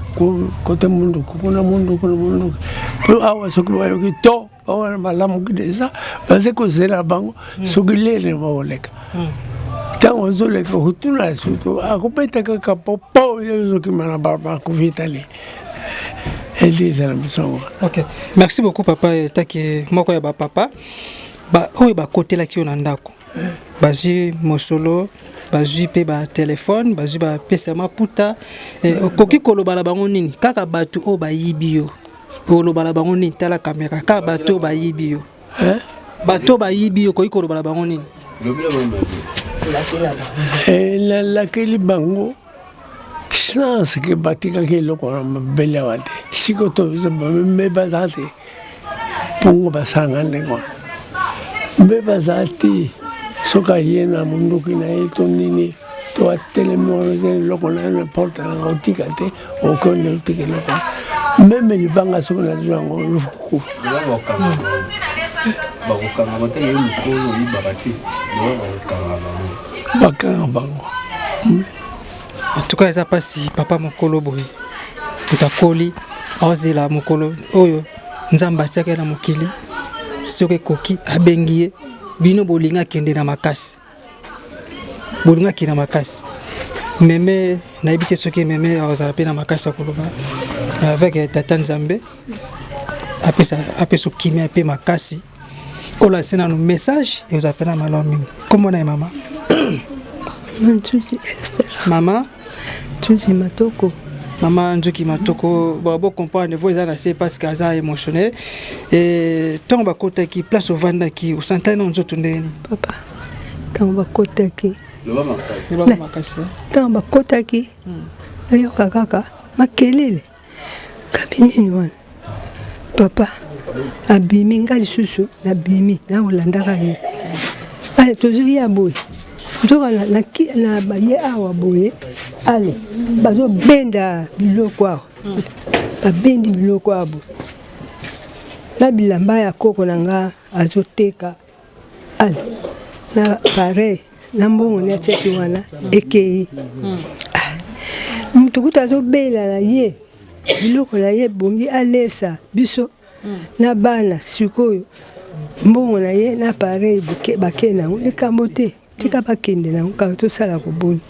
kote munduki kuna, munduki na munduki. Mpo awa soki bayoki to bawana malamuki déjà, baza kozela bango. Soki lele bakoleka, ntango ozoleka kotuna, surtout akobeta kaka po po yo ozokima na balabala, kofi etali eli ezala biso. Ok, merci beaucoup papa. Etaki moko ya bapapa ba, oyo bakotelaki yo na ndako, bazwi mosolo, bazwi mpe batelefone, bazwi bapesa maputa. Okoki koloba na bango nini? Kaka bato oyo bayibi yo, oloba na bango nini? Tala kamera, kaka bato oyo bayibi yo, bato oyo bayibi yo, okoki koloba na bango nini? Nalakeli bango chance ke batikaki eloko na mabele awa te. Sikoyo toza me baza te mpongo basalanga ndenge wana, mpe baza te. Soki aye na mondoki na ye to nini to atelemi wana, eza eloko na ye na porte nanga, otika te, okonde otika eloko wana, même libanga, soki nazwi yango, lufu kokufa. Bakokanga batanga ye mokolo oyibaka te, bakokanga bango. Bakanga bango. En tout cas eza mpasi, papa mokolo boye, moto akoli, aozela mokolo oyo Nzambe atiaki ye na mokili. Soki ekoki, abengi ye. Bino bolingi akende na makasi, bolingi akende na makasi. Meme nayebi te soki meme azala mpe na makasi ya koloba avec tata Nzambe. Apesa, apesa kimia mpe makasi. Olase nanu message, ezala mpe na malamu mingi. Kombo na ye mama? Nzuzi Esther. Mama? Nzuzi Matoko. Mama Nzuki Matoko. Bon, bo comprendre niveau eza na se parce que aza émotionnel. E ntango bakotaki place ovandaki, osantaki na nzoto ndenge nini? Papa, ntango bakotaki Loba makasi. Ntango bakotaki, nayoka kaka makelele, kabi nini wana. Papa abimi, nga lisusu nabimi, nakolandaka ye. Ale tozoya boye, nzoka na baye awa boye, ale bazobenda biloko awa, babendi biloko awa boye na bilamba ya koko na nga azoteka. Ale na pareil na mbongo ne atiaki wana ekei. Ah, moto kuta azobela na ye biloko na ye ebongi alesa biso na bana. Sikoyo mbongo na ye na pareil bake nango, likambo te, tika bakende nango kaka. Tosala koboni,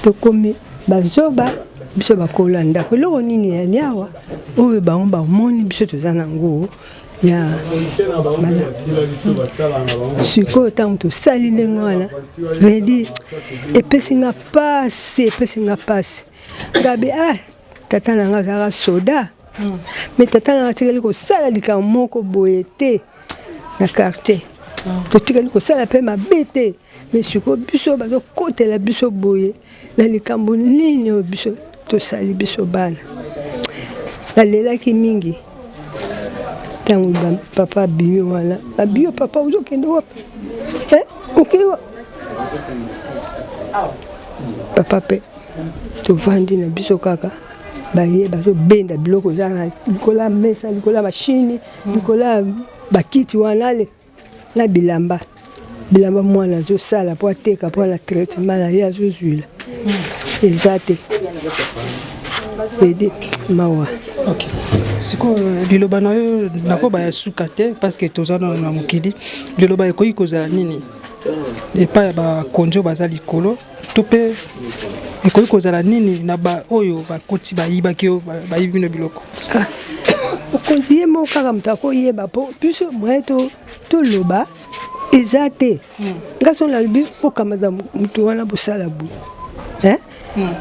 tokomi bazoba biso bakola ndako. Eloko nini yali awa oyo bango bamoni biso toza nango ya malamu? Sikoyo ntango tosali ndenge wana, vedi epesi nga pasi, epesi nga pasi. Ngabi ah, tata na nga azalaka soda, mais tata na nga atikali kosala likambo moko boye te na quartier, totikali kosala mpe mabe te. Mais sikoyo biso bazokotela biso boye na likambo nini oyo biso tosali? Biso bana nalelaki mingi. Ntango papa abimi wana, abi yo papa ozokende wapi? Eh, okei wapi? Papa mpe tovandi na biso kaka baye bazobenda biloko eza na likolo ya mesa, likolo ya mashini, likolo ya bakiti wana ale na bilamba bilamba mwana azosala mpo ateka mpo na traitement na ye azozwila eza te edi mawa. Okay. Sikoyo liloba na yo nakoba ya suka te parce que toza nano na mokili, liloba ekoki kozala nini epai ya bakonzi oyo baza likolo to mpe ekoki kozala nini na baoyo bakoti bayibaki yo bayibi bino biloko? Ah, mokonzi ye moko kaka moto akoyeba mpo biso moye toloba eza te. Nga so nalobi bokamata moto wana bosala boye,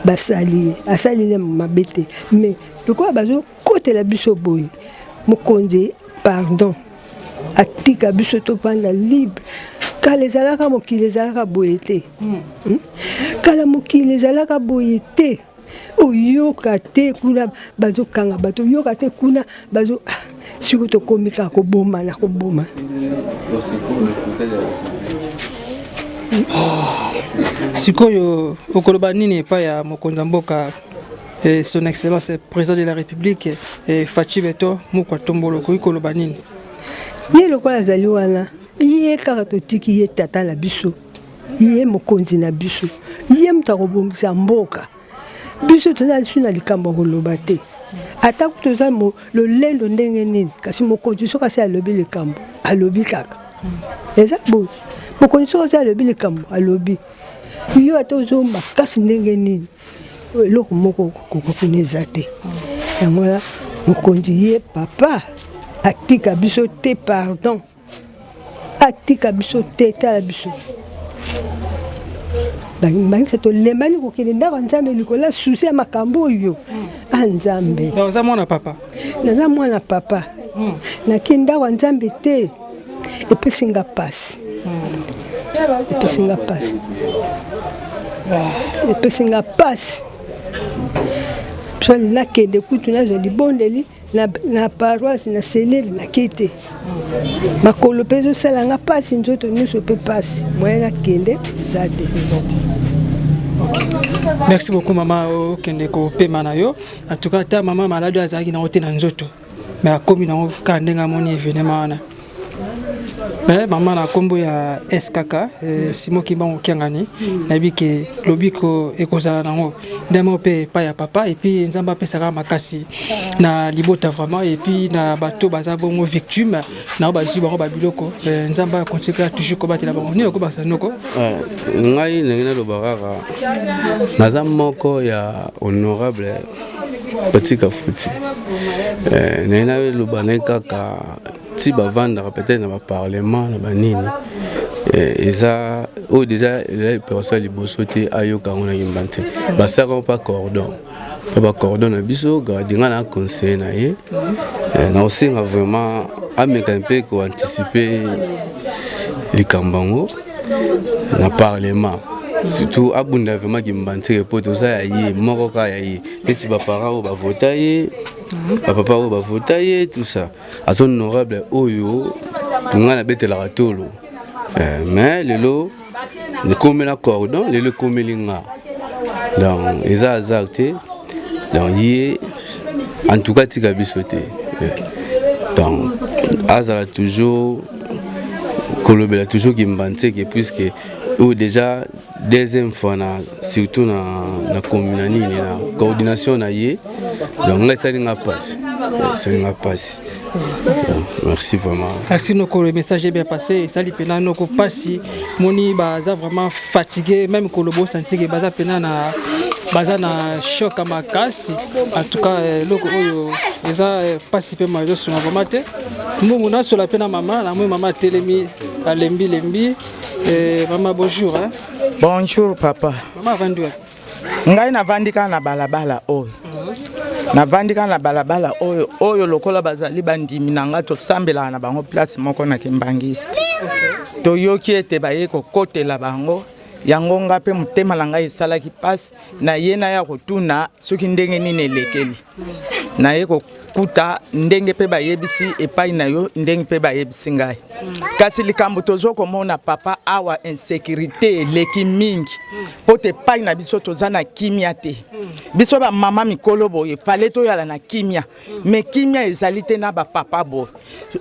basali ye asali ne mabe te, mais lokola bazokotela biso boye, mokonzi pardon atika biso topanda libre. Kala ezalaka mokili ezalaka boye te. Kala mokili ezalaka boye te, oyoka te kuna bazokanga bato, oyoka te kuna bazo sikoyo tokomi kaka koboma na koboma. Sikoyo okoloba nini epai ya mokonzi ya mboka, son excellence président de la république, Fatshi Beto Mukwa Tombolo, okoki koloba nini? Ye lokola azali wana, ye kaka totiki ye tata na biso, ye mokonzi na biso, ye moto akobongisa mboka. Biso toza lisusu na likambo ya koloba te, ata toza lolendo ndenge nini, kasi mokonzi soki asi alobi likambo, alobi kaka. Eza boye, mokonzi soki asi alobi likambo, alobi. Yo ata ozo makasi ndenge nini, eloko moko koka kuna eza te. Yango wana mokonzi ye papa atika biso te, pardon, atika biso te. Tala biso bangisa, tolembani kokende ndako ya Nzambe likolo ya susi ya makambo oyo. A Nzambe! Oza mwana papa? Naza mwana papa. Nake ndako ya Nzambe te, epesi nga pasi, epesi nga pasi, epesi nga pasi. Swali nakende kutu nazwa libondeli na, na paroisse na selile, nake te. Makolo mpe ezosala nga mpasi, nzoto nyonso mpe mpasi, moyen nakende eza te. Merci beaucoup mama, okende kopema na yo. En tout cas ata mama maladi oyo azalaki nango te na nzoto, mais akomi nango kaka ndenge amoni événement wana. Mais mama, na nkombo ya SKK, Simo Kimbangu Kiangani, nayebi ke lobiko ekozala nango nde moko mpe epai ya papa, et puis Nzambe apesaka makasi na libota vraiment, et puis na bato baza bongo victime na oyo bazwi bango babiloko, Nzambe akontinue kaka toujours kobatela bango. Nini okobakisa, noko? Ngai ndenge naloba kaka, naza moko ya honorable Batika Futi. Ndenge naloba naye kaka ti bavandaka peut-être na baparlement na banini, eza oyo déjà eza opération ya liboso te. Ayoka yango na Kimbanseke, basalaka yango mpa cordon, mpa bacordon na biso gadi. Ngai na conseiller na ye, nakosenga vraiment ameka mpe koanticipe likambo yango na parlement, surtout abunda vraiment Kimbanseke, po toza ya ye moko kaka ya ye, neti baparent oyo bavota ye, bapapa oyo bavota ye, tout ça. Aza honorable oyo ngai nabetelaka tolo, mais lelo ekomela cordon, lelo ekomeli nga, donc eza hasard te. Donc ye en tout cas tika biso te, donc azala toujours kolobela toujours Kimbanseke, puisque oyo déjà deuxième fois na surtout na commune na nini na coordination na ye. Donc ngai esali nga mpasi, esali nga mpasi. Merci vraiment. Merci noko, le message est bien passé. Esali mpena noko mpasi. Moni baza vraiment fatigué, même koloba osanti ke baza mpena na baza na choc ya makasi. En tout cas eloko oyo eza mpasi mpe ma ezosunga vraiment te. Mbongo nasola mpe na mama, namoi mama atelemi, alembi lembi. Mama, bonjour, hein? Bonjour papa. Mama avandi wapi? Ngai navandi kaka na balabala oyo, navandi kaka na balabala oyo oyo. Lokola bazali bandimi na ngai, tosambelaka na bango place moko na Kimbangiste. Toyoki ete baye kokotela bango yango, nga mpe motema na ngai esalaki mpasi na ye. Naya kotuna soki ndenge nini elekeli naye. Nakuta ndenge mpe bayebisi epai na yo ndenge mpe bayebisi ngai. Kasi likambo tozo komona papa awa insécurité eleki mingi mpo te epai na biso toza na kimia te. Biso ba mama mikolo boye fale toyala na kimia mais kimia ezali te na ba papa boye.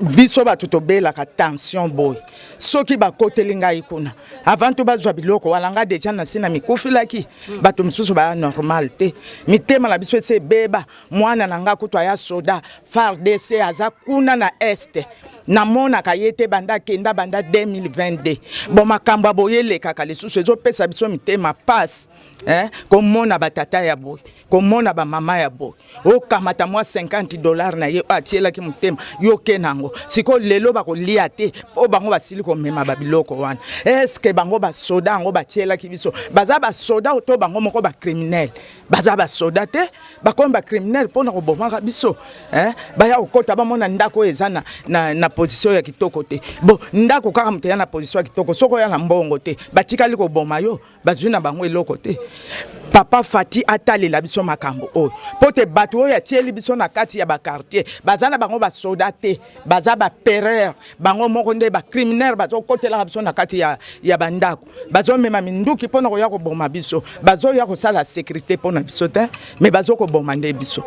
Biso bato tobelaka tension boye soki bakoteli ngai kuna avant to bazwa biloko wana nga deja nasi na mikufilaki bato mosusu baya normal te mitema na biso esi ebeba mwana na nga kutu aya soda FARDC aza kuna na est namonaka ye te banda akenda banda 2022 bon makambo ya boye elekaka lisusu ezopesa biso mitema pasi eh, komona batata ya boye komona bamama ya boye okamata mwa 50 dollar na ye oyo atielaki motema yo oke na yango sikoyo lelo bakolia te mpo bango basili komema babiloko wana eske bango basoda yango batielaki biso baza basoda to bango moko bacriminele baza basoda te bakomi bacriminele mpo na kobomaka biso eh? baya kokota bamona ndako oyo eza na, na, na position ya kitoko te bo ndako kaka moto eya na position ya kitoko soki oya na mbongo te batikali koboma yo bazwi na bango eloko te papa fati atalela biso makambo oyo mpo te bato oyo atieli biso na kati ya bakartier baza na bango basoda te baza bapereur bango moko nde bacriminele bazokotelaka biso na kati ya, ya bandako bazomema minduki mpo na koya koboma biso bazoya kosala sécurité mpo na biso te me bazokoboma nde biso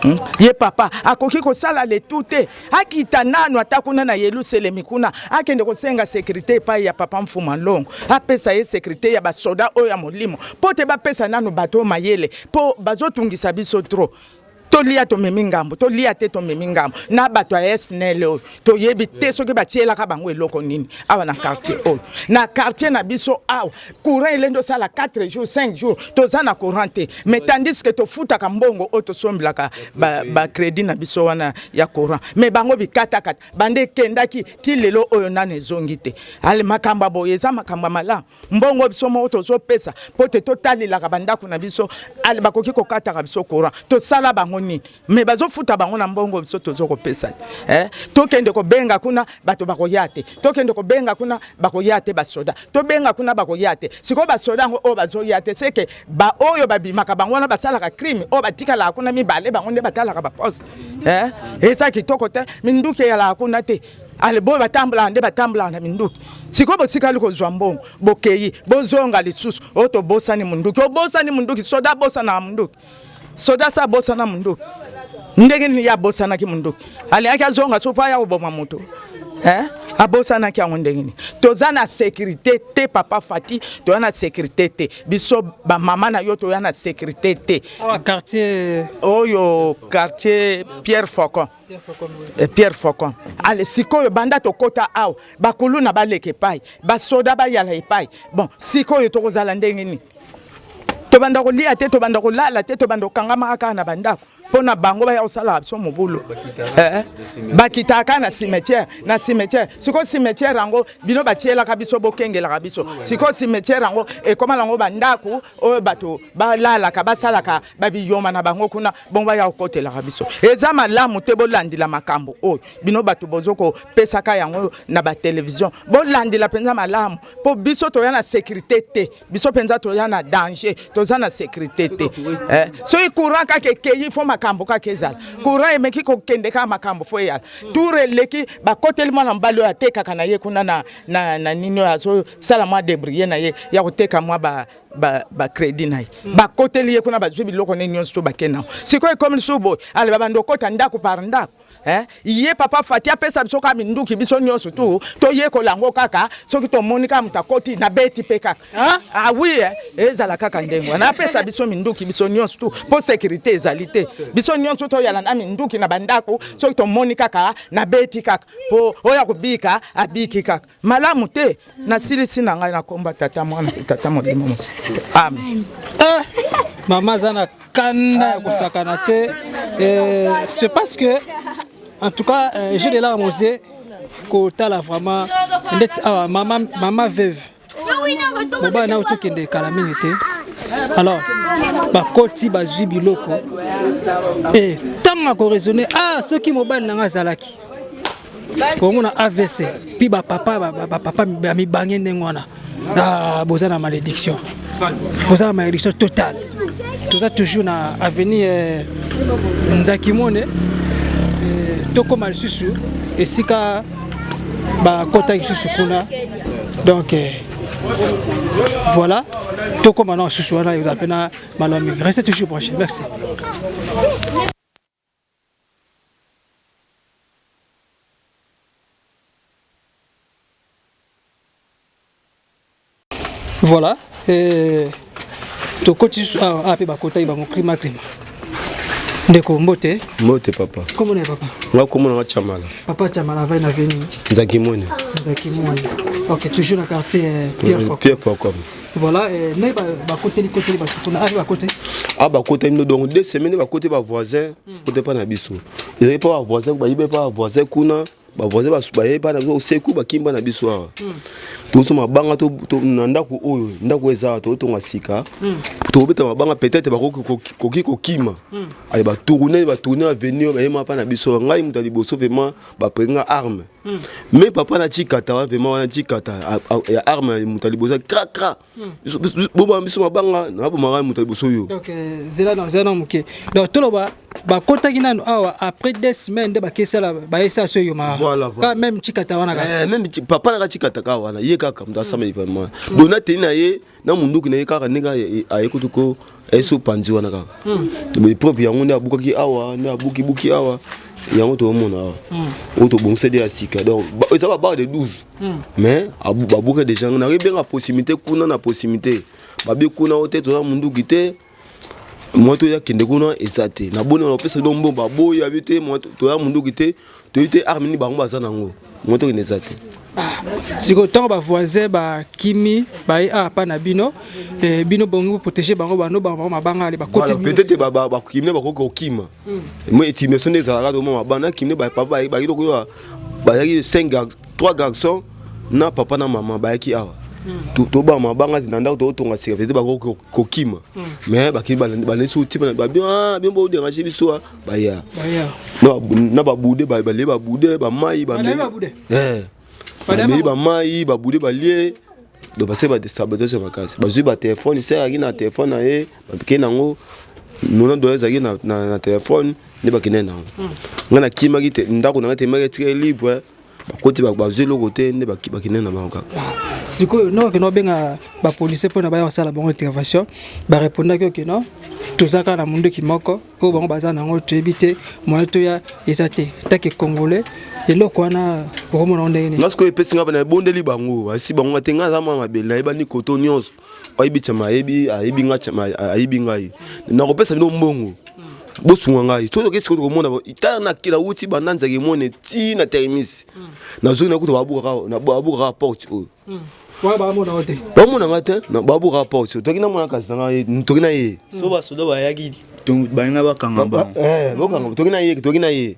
hmm? ye papa akoki kosala letu te akita nanu ata kuna na yelusalemi kuna akende kosenga sekurite epai ya papa mfuma longo apesa ye sekurite ya basoda oyo ya molimo mpo te bapesa nanu bato oyo mayele mpo bazotungisa biso trop tolia tomemi ngambo tolia te tomemi ngambo na bato ya snl oyo toyebi te soki batielaka bango eloko nini awa na quartier oyo na quartier na biso awa courant elende osala 4 jours 5 jours toza na courant te mais tandis que tofutaka mbongo oyo tosombelaka bacrédit ba na biso wana ya courant mais bango bikatakata banda ekendaki ti lelo oyo nano ezongi te ale makambo ya boye eza makambo ya malamu mbongo biso moko tozopesa mpo te totalelaka bandako na biso ale bakoki kokataka biso courant tosala bango nini mais bazofuta bango na mbongo biso tozo kopesa te eh? tokende kobenga kuna bato bakoya te tokende kobenga kuna bakoya te basoda tobenga kuna bakoya te sikoyo basoda yango oyo bazoya te seke baoyo babimaka bango wana basalaka crime oyo batikalaka kuna mibale bango nde batalaka baposte eh? eza kitoko te minduki eyalaka kuna te ale boyo batambolaka nde batambolaka na minduki sikoyo botikali kozwa mbongo bokei bozonga lisusu oyo tobosani munduki obosani munduki soda abosanaka munduki soda sa abosana munduki ndenge nini ye abosanaki munduki alingaki azonga so mpo aya koboma moto eh? abosanaki yango ndenge nini toza na sécurité te papa fati toza na sécurité te biso bamama na yo toza na sécurité te awa quartier oyo quartier pierre faucon eh, pierre faucon ale sikoyo banda tokota awa bakuluna baleka epai basoda bayala epai bon sikoyo tokozala ndenge nini tobanda kolia te tobanda kolala te tobanda kokangama kaka na bandako mpo na bango baya kosala biso mobulu eh, bakitaka kaka na cimetière na cimetière sikoyo cimetière yango bino batielaka biso bokengelaka biso sikoyo cimetière yango ekoma nango bandako oyo bato balalaka basalaka babiyoma na bango kuna bongo baya kokotelaka biso eza malamu te bolandela makambo oyo bino bato bozo kopesaka yango na batelevizio bolandela mpenza malamu mpo biso toya na sécurité te biso mpenza toza na danger toza na sécurité te eh, soki courant kaka ekei fo makambo kaka ezala courant emeki kokende kaka makambo fo eyala tour eleki bakoteli mwana mobali oyo atekaka na ye kuna na, na, na nini oyo azosala mwa debrouille na ye ya koteka mwa ba, ba, ba crédit na ye bakoteli ye kuna bazwi biloko ne nyonso to bakende nango sikoyo ekomi lisusu boye ale babanda okota ndako par ndako Eh, ye papa Fati apesa biso kaka minduki biso nyonso tu toyekola yango kaka soki tomoni kaka moto akoti na beti mpe kaka ah oui eh, ezala kaka ndenge wana apesa biso minduki biso nyonso tu mpo sécurité ezali te biso nyonso toyala na minduki na bandako soki tomoni kaka na beti kaka mpo oyo akobika abiki kaka malamu te nasilisi na ngai na komba tata mwana mpe tata molimo mosantu amen eh, mama aza na kanda ya kosakana te eh, c'est parce que en tout cas euh, j'ai de larmes aux yeux kotala vraiment ndeti awa mama, mama veuve mobali na uti okende kala mingi te alors bakoti bazwi biloko e ntango akoraisonne ah soki mobali na ngai azalaki komona avc mpi bapapa bapapa ya mibange ndenge wana ah, boza na malédiction boza na malédiction totale toza toujours na avenue eh, nzakimone tokóma lisusu esika bakotaki lisusu kuna donc eh, voilà tokóma na lisusu wana ekozala mpena malamu mingi. Restez toujours branché, merci. Voilà, eh, tokoti lisusu awa awa mpe bakotaki bango klima klima. Ndeko mbote. Mbote papa. Kombo na ye papa? Nga kombo na nga Chamala. Papa Chamala avai na veni. Nzakimwene. Nzakimwene. Ok, toujours na quartier eh, Pierre Foko. Pierre Foko. Voilà, eh, ndenge bakoteli koteli bato kuna awa bakoteli. Ah bakoteli no donc 2 semaines bakoteli ba voisin kote pa na biso. Ezali pa ba voisin bayibe pa ba voisin kuna. Ba voisin baye pa na biso oseku bakimba na biso awa. Tozo mabanga to na ndako oyo, ndako eza awa totonga sika. Tobeta mabanga peut-être bakoki kokima. Aye batourne batourne avenir baye mapa na biso. Ngai moto ya liboso vraiment bapenga arme. Mais papa na chikata wana vraiment wana chikata ya arme moto ya liboso kra kra. Boma biso mabanga na bomaka moto ya liboso yo. Donc zela na zela na moke. Donc toloba bakotaki nanu awa après 2 semaines nde bakesala bayesala so eyoma. Voilà, voilà. Quand même chikata wana kaka. Eh, même papa naka chikata kaka wana ye kaka moto asambeli vraiment. Donc nateni na ye na munduki na ye kaka ndenge aye kutu ko aye panzi wana kaka. Preuve yango nde abukaki awa nde abukibuki awa yango toomona awa oyo tobongisa de ya sika. Donc eza babarre de 12 mais babuka déjà. Nayebenga proximité kuna na proximité babi kuna o te toza munduki te mwa toya kende kuna eza te naboni na opesa bino mbongo baboyi abi te mwa toya munduki te toyebi te arme nini bango baza nango mwa tokende eza te. Sikoyo ntango bavoisin bakimi baye awa pa na bino, eh, bino bongi boprotéger bango bano bango mabanga ale bakoti. Voilà, peut-être bakimi bakoki kokima mo intimidation nde ezalaka toma mabanga nakimi papa bayaki lokola bayaki 5 3 garçons na papa na mama bayaki awa tobanga mabanga na ndako tokotonga sika peut-être bakoki kokima mais bakimi balesi otima babi bino bodéranger biso baya na babude balie babude bamai Balie babude? Bameli bamai babude balie. Donc basali basabotage ya makasi bazwi batelefone se azalaki na telefone na ye bakei nango 90 dollar ezalaki na telefone nde bakendaki nango. Ngai nakimaki te ndako na ngai temaki etikali libre bakoti bazwi eloko te nde bakendaki na bango kaka. Sikoyo noko okende obenga bapolisier mpona baya kosala bango intervention, barépondaki oke non toza kaka na munduki moko oyo bango baza nango toyebi te moyen toya eza te take congolais eloko wana okomona ngo ndenge nini? Nga sikoyo epesi nga bana ebondeli bango asi bango te. Nga aza mwa mabele nayebani koto nyonso ayebi chama ayebi ayebi nga chama ayebi ngai nakopesa bino mbongo bosunga ngai soki toke sikoyo tokomona tala na nauti banda nzaka emone ti na termis nazongi nakuta babukaka porte oyo. Wana bamona yo te? Bamona nga te babukaka porte oyo toki namona kasi na ngai toki na ye. So basoda bayaki balinga bakanga bango. Bokanga toki na ye toki na ye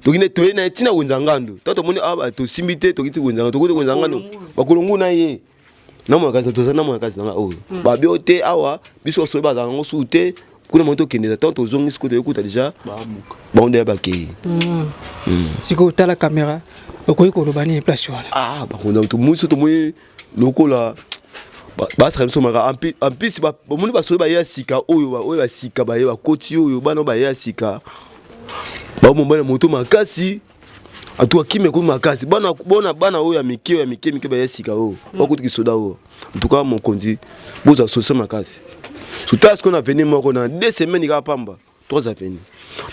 toki na toye na ye ntina wenza ngando ta tomoni awa tosimbi te toki ti wenza ngando tokoki wenza ngando bakolongu na ye na mwana kasi toza na mwana kasi na nga oyo babi oyo te awa biso basoki bazala nango suku te kuna moi tokende ntango tozongi sikoyo toyekuta déjà bango nde bakei. Sikoyo otala caméra okoki koloba nini place wana? Ah bakonda tomoni so tomoni lokola basaka biso maka en plus bamoni basoki baye ya sika oyo oyo basika baye bakoti oyo bana oyo baye ya sika bamobana moto makasi en tout cas kimi ekomi makasi bana bona bana oyo ya mike oyo ya mike mike baye sika oyo bakuti kisoda oyo. En tout cas mokonzi bozwa solution makasi sotala sikoyo na avenue moko na 2 semaines kaka pamba trois avenue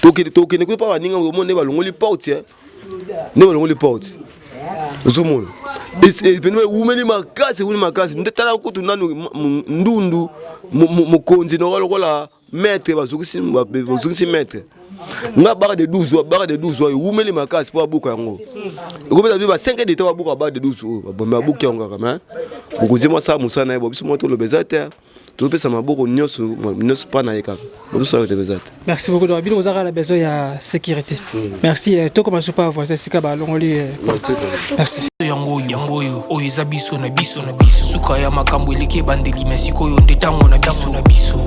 tokende tokende kuta mpa baninga omona nde balongoli porte nde balongoli porte ozomona événement ewumeli makasi ewumeli makasi nde tala kutu nanu ndundu mokonzi noko lokola maître bazokisi maître nga barre de 12 barre de 12 oyo ewumeli makasi mpo babuka yango ekobeta bi ba 5 heures de temps babuka barre de 12 oyo babuki yango kaka. Mais mokonzi mwa asala mosala na ye bo biso mwa toloba eza te tozopesa maboko nyonso nyonso mpa na ye kaka bozosala tebe eza te. Merci beaucoup. Donc bino boza kaka na besoin ya sécurité. Merci. Tokoma supa voisin esika balongoli porte. Merci. Yango oyo yango oyo oyo eza biso na biso na biso suka ya makambo eleki ebandeli me sikoyo nde ntango na biso na biso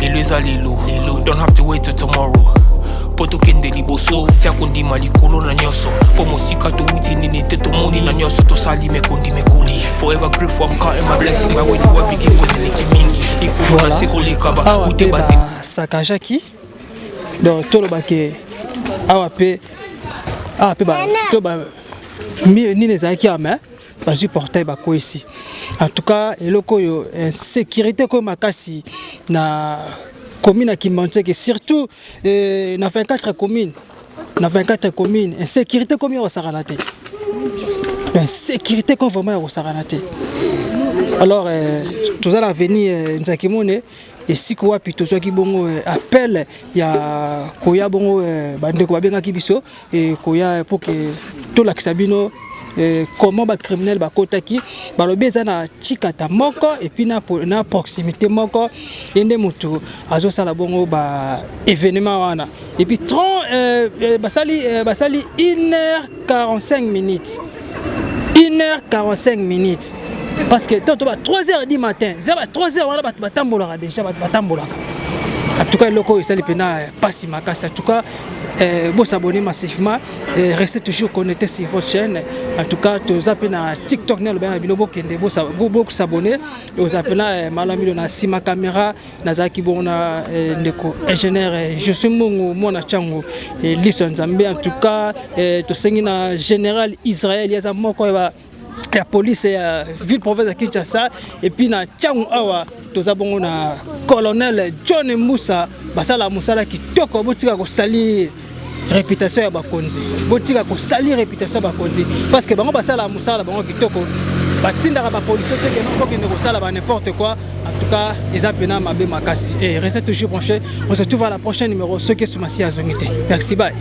lelo eza lelo lelo don't have to wait till tomorrow mpo tokende liboso tia kondima likolo na nyonso mpo mosika towuti nini te tomoni na nyonso tosali mekondi mekoli forever grateful. I'm counting my blessing by when you are begin cause eleki mingi likolo na se koleka ba awa ute mpe bande basakajaki donc tolobake awa mpe. Awa mpe to ba nini ezalaki awa mais bazwi portail bakwesi. En tout cas eloko oyo insécurité koyo makasi na commune ya Kimbanseke, surtout eh, na 24 communes, na 24 communes insécurité komi ya kosakana te, insécurité ko vraiment ya kosakana te. Alors eh, toza na avenue eh, Nzakimone, esika wapi tozwaki bongo eh, appel ya koya bongo eh, bandeko babengaki biso eh, koya pour que tolakisa bino comment bacriminel bakotaki. Balobi eza na chikata moko et puis na proximité moko, ye nde moto azosala bongo ba événement wana. Et puis 30 basali 1 heure 45 minutes, 1 heure 45 minutes, parce que to ba 3 heures du matin, eza ba 3 heures wana bato batambolaka déjà, bato batambolaka. En tout cas eloko oyo esali mpena pasi makasi. En tout cas bosabonner massivement, restez toujours connecté sur votre chaîne. En tout cas toza mpe na TikTok, ne alobi na bino bokende bosabonner, oza mpena malamu. Na nsima caméra nazalaki bongo na ndeko ingénieur Je suis Mbongo mwana Ntiango, liso ya Nzambe. En tout cas tosengi na général Israël, aza moko ya police ya ville province ya Kinshasa. Et puis na Ntiango awa toza bongo na colonel John Musa, basala mosala kitoko. Botika kosali réputation ya bakonzi, botika kosali réputation ya bakonzi, parce que bango basala mosala bango kitoko, batindaka bapolicier te kende okende kosala ba n'importe quoi. En tout cas eza mpena mabe makasi. Et restez toujours branché, on se retrouve à la prochaine numéro soki esumasi azongi te. Merci, bye.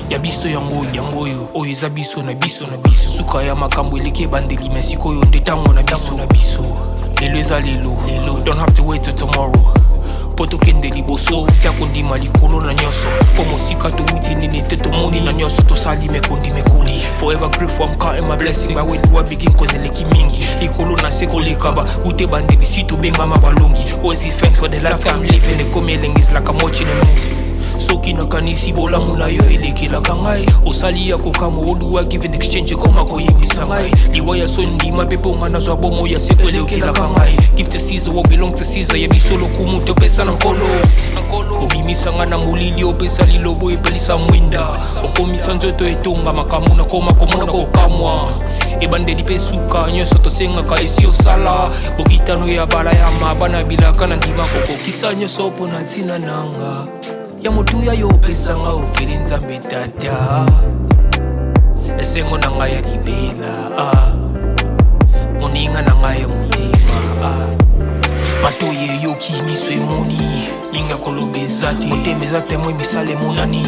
Ya biso yango yango oyo, oyo eza biso na biso na biso. Suka ya makambo eleki ebandeli, me sikoyo nde ntango na biso na biso. Lelo eza lelo lelo, don't have to wait till tomorrow mpo tokende liboso. Tia kondima likolo na nyonso, mpo mosika towuti nini te, tomoni na nyonso tosali mekondi mekoli. Forever grateful, I'm counting my blessing by where do I begin, cause eleki mingi likolo na se koleka ba ute bandeli si tobengama balongi. Always give thanks for the life I'm living, ekomi elengi, it's like I'm watching a movie. Soki nakanisi bolamu na yo elekelaka ngai, osali ya kokamwa oduwa, give in exchange ekoma koyebisa ngai liwa ya so ndima mpe mponga nazwa bomo ya seko elekelaka ngai. Give to Caesar what belong to Caesar, ya biso lokumu topesa na Nkolo. Obimisa nga na molili, opesa lilobo epelisa mwinda, okomisa nzoto etonga makambo nakoma komona kokamwa. Ebandeli mpe suka nyonso tosengaka esi osala bokitano ya bala ya mabana bilaka na ndima kokokisa nyonso mpo na ntina nanga ya motuya yo opesanga ofeli. Nzambe Tata, esengo na ngai ya libela, ah. Moninga na ngai ya motema, ah. Matoyi eyoki, miso emoni, mingi ya koloba eza te. Motema eza témoin, misala emonani,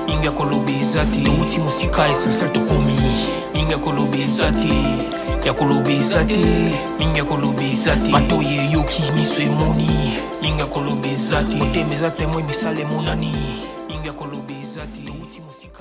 mingi ya koloba eza te. Touti mosika, essentiel tokomi, mingi ya koloba eza te, ya koloba eza te, mingi ya koloba eza te. Matoyi eyoki, miso emoni, mingi ya koloba eza te. Motema eza témoin, misala emonani, mingi ya koloba eza te. Touti mosika.